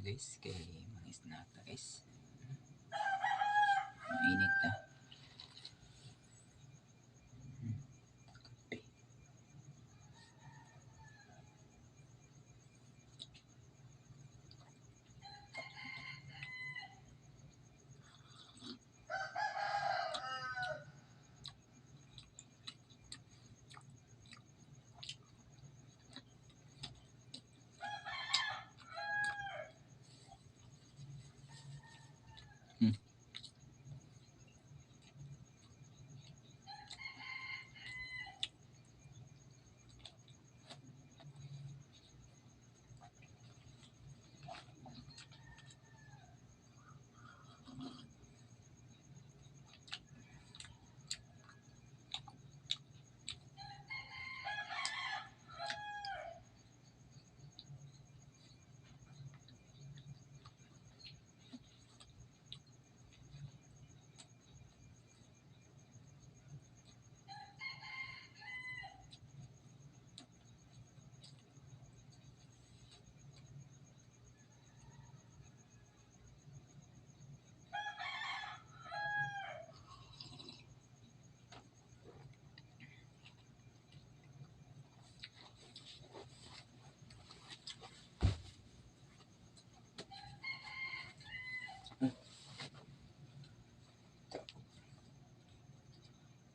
Guys, kay mga snack na, guys. Mainit na. Kape.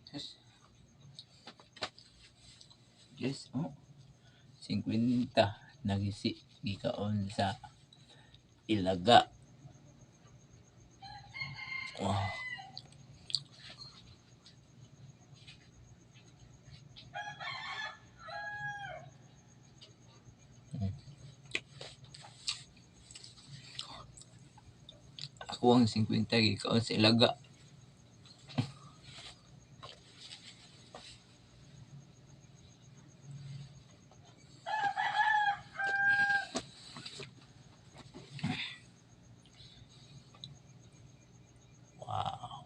Yes. Yes, oh. 50 nagisi gikaon sa Ilaga. Wow. Ako ang 50 gikaon sa Ilaga. Wow.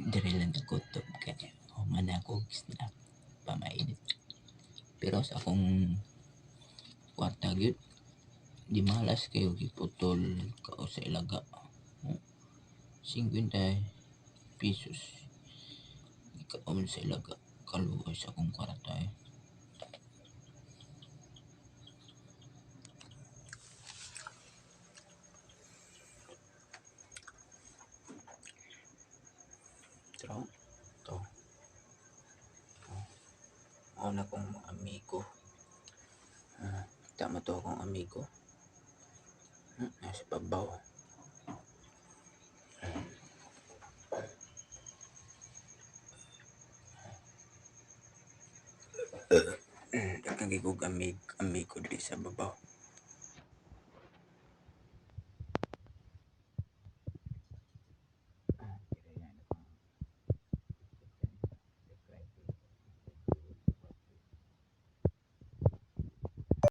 Diri lang nagutom kay human ako og snack pamainit. Pero sa akong kwarta gyud, di malas kayo giputol kao sa Ilaga. 50 pesos gikaon sa Ilaga, kaluoy sa akong kwarta eh. Tro, to. Oh. Mao na kong amigo. Tama to akong amigo. Nasa babaw. Daghan kay kog amigo diri sa babaw.